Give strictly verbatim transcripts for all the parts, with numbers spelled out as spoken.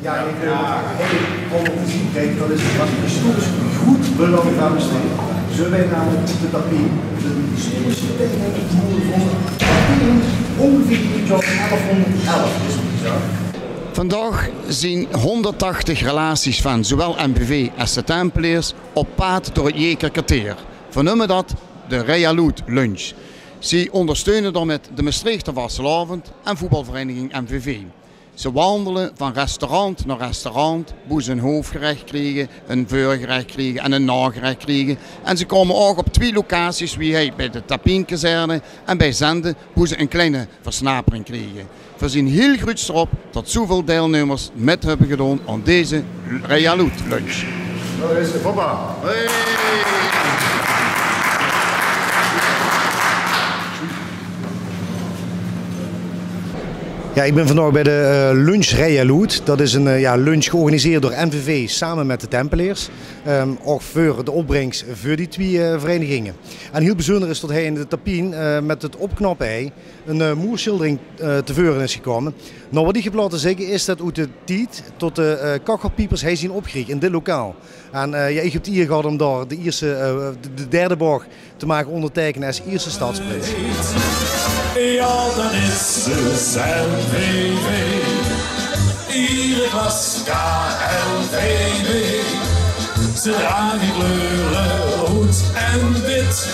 Ja, ik wil het heel om te zien. Kijk, dat is wat historisch goed belang van Mestreech. Zo wij namelijk de tapie, de historische betekenis van de tapie, ongeveer in elfhonderdelf is het zo. Vandaag zien honderdtachtig relaties van zowel M V V als de Tempeleers op paad door het Jeker kwarteer. Veer neume dat de Realoed Lunch. Ze ondersteunen daarmee de Mestreechter vastelaovend en voetbalvereniging M V V. Ze wandelen van restaurant naar restaurant, boe ze een hoofdgerecht kriegen, een veurgerecht kriegen en een nagerecht kriegen. En ze komen ook op twee locaties, wie hij bij de Tapinkazerne en bij Zende, boe ze een kleine versnapering kriegen. Veer zien hiel gruuts d'rop dat zoeväöl deilnummers mit höbbe gedoon aan deze Realoed Lunch. Daar is de papa. Hey! Ja, ik ben vandaag bij de eh, lunch Realoed. Dat is een eh, ja, lunch georganiseerd door M V V samen met de Tempeleers. Ehm, ook voor de opbrengst voor die twee eh, verenigingen. En heel bijzonder is dat hij in de tapien eh, met het opknappen hij een eh, moerschildering eh, te veuren is gekomen. Nou, wat ik heb laten zeggen is dat uit de tijd tot de eh, kachelpiepers hij zien opgericht in dit lokaal. En eh, ja, ik heb het hier gehad om daar de, eerste, eh, de, de derde boog te maken ondertekenen als eerste stadsprins. Ja, dat is dus M V V. Iedere klas K L V B. Ze dragen kleuren rood en wit.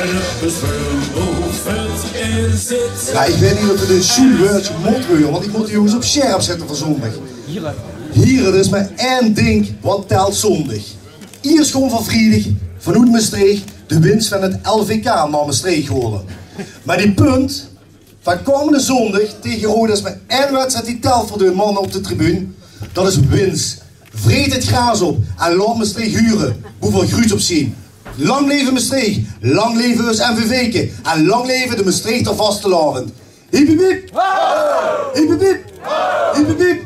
En het bespeurboek vult in zit. Ja, ik weet niet of het een sjoen woordje mot worden, want ik moet de jongens op scherp zetten voor zondag. Hier, er is maar één ding wat telt zondag. Eerst gewoon van vrijdag vanuit Mestreech de winst van het L V K naar Mestreech horen. Maar die punt van komende zondag tegen Roda is maar één wedstrijd die telt voor de mannen op de tribune. Dat is winst. Vreet het graas op en laat Mestreech huren hoe veer gruuts op zien. Lang leve Mestreech, lang leve us M V V'ke en lang leve de Mestreechter vastelaovend. Hiep, hiep, hiep. Hiep, hiep, hiep. Hiep, hiep, hiep.